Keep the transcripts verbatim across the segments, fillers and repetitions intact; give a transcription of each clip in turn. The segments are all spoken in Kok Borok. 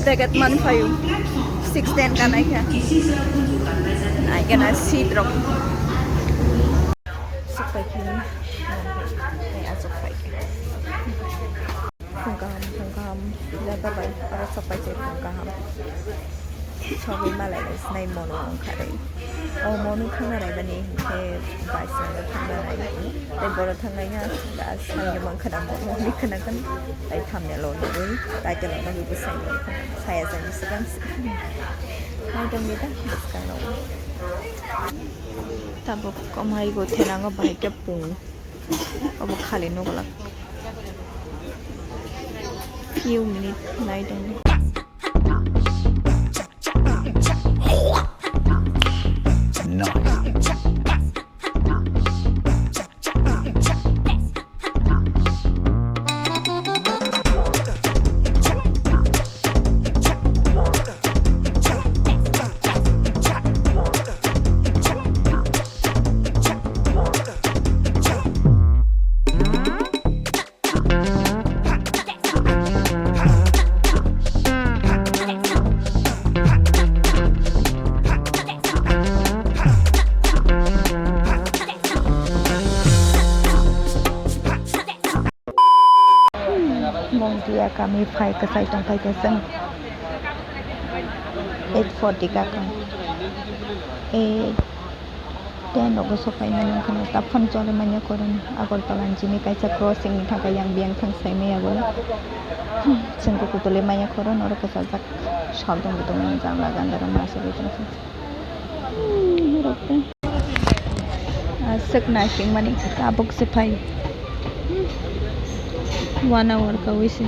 Ticket man payu six ten ka nai kha. Nai kha na seat rok. Sok pai khe ni. Ai, asok pai khe. Phung kaham, phung kaham. Jaga bai, aro sok pai khe phung kaham. Sogwi malai lai sinai mono wngkha re. O mono thangna naimani hinkhe bai sano thangna nai. Tei boro thangnaina da sani mankha da mono hwnwi khwnakhwna. Tei thumbnail o nugwi, title o nugwi bwsai mankha. Saya jani swkang swkang. Naitongdi da bwskango. Tabuk komai go thenango bahai khe pung. Obo khali nugulak. Few minute naitongdi. Mungkia kami phai kwchai tongpai khe chwng eight forty ka kang. Eight ten rogo sopai mani wngkha na, ta phone choli manya koroni Agartala ni chini kaisa crossing ni thangkha yang biyang thang sai maya bo. Chwng khe kutulwi manya koro norok kwchajak sal tong tong jangla ganda rok ma sogwi tong kha. Hmm, norok tei. Aswk naisingmani tabuk se phai. One hour kawi se.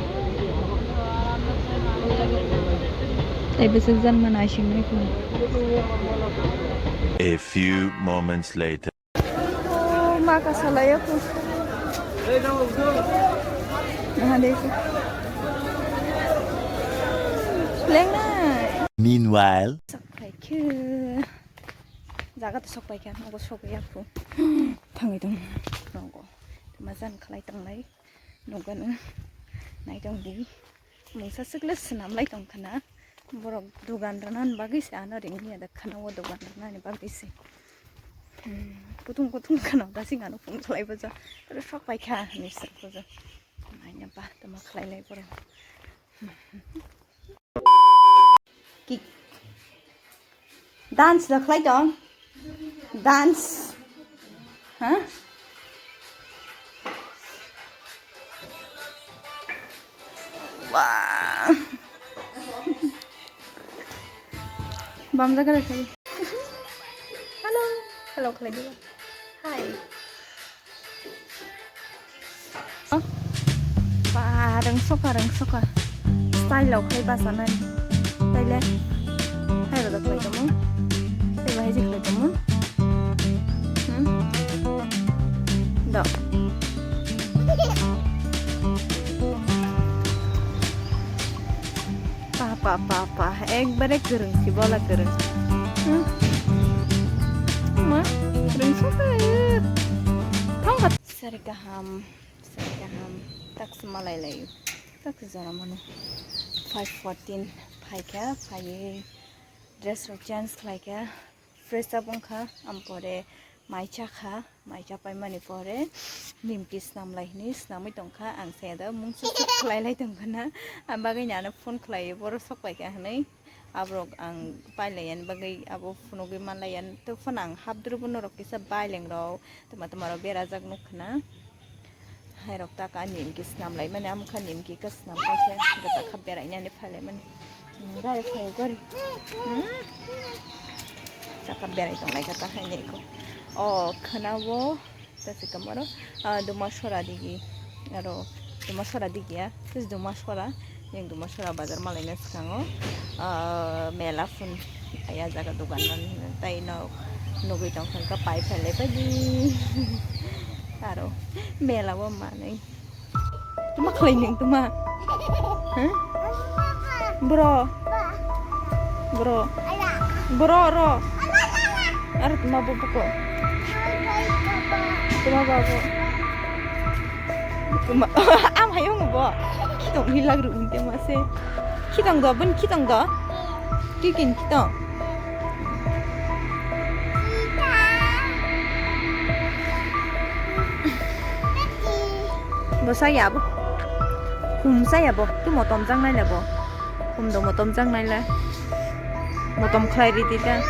Tei bwswk janma naisingnai kho. A few moments later. Oh, ma ka salai ya kho. Naha de kho. Lengnai. Meanwhile. Sak khai khe. Jaga to sok pai kha, nogo sok ya phu. Thangwi tong nogo. Tma jan khlai tong lai. Nogo no. Nai tong di. Mungsa swkle swnam lai tong khana. Borok dogan rwna ni bagwi se ano ring ya da khana o dogan rwna ni bagwi se. Hmm, kutung kutung khana da sing ano phung khlai baja. Aro sok pai kha ni sak baja. Nai na ba tma khlai lai borok. Ki-, dance da khlai tong? Dance. Ha? Wah. Bam jaga da khlai. Hello. Hello khlai di. Hi. Oh. Ba, rwngsoka, rwngsoka. Style rok khai basa nani. Taile. Hai rwda khlai tongmo. Tei bahai je khlai tongmo. Hmm? Do. Pa, pa, pa, pa. Ekbare kwrwng si bola kwrwng. Hmm? Ma, kwrwng sa khe. Thang ka. Sari kaham, sari kaham. Tak se malai lai. Tak se jora mani. Five fourteen phai kha, phai dress rok change khlai kha. Fresh up wngkha, ampore mai chakha, mai chapai mani pore nimti snam lai hwnwi snamwi tongkha. Ang saya da mungsa suk khlai lai tongkha na, ang bagwi ni ano phone khlai, boro sok pai kha hwnwi. Aborok ang pai lai yani bagwi abo phunugwi man lai yani, to phano ang hap duru bo norok kisa baileng rok tma tma rok berajak nuk khna. Hai rok taka nimki snam lai mani, amo kha nimki ka snam kha khe gata kha berai nani phai lai mani. Hmm, gari phai gari. Hmm. Taka berai tong lai kha ta hai nei ko. O khna bo ta se kamaro, ah, Dumasora digi. Aro Dumasora digi ya. Sis Dumasora. Yang Dumasora bazar malaina swkango, ah, mela phun ya jaga dogan man tai no nugui tong kha pai phai lai bai di. Aro mela o manui. Tuma khlai ning tuma. Huh? Bro. Bro. Bro ro. Aro tuma bo buko. Tuma babu. Tuma. Am hayung bo. Kitong hilak ru unte mase. Khitong do, bun khitong do. Tikin khitong. Bo saya bo. Khum saya bo. Tu motom jang nai le bo. Khum do motom jang nai le. Motom khlai ri di ta.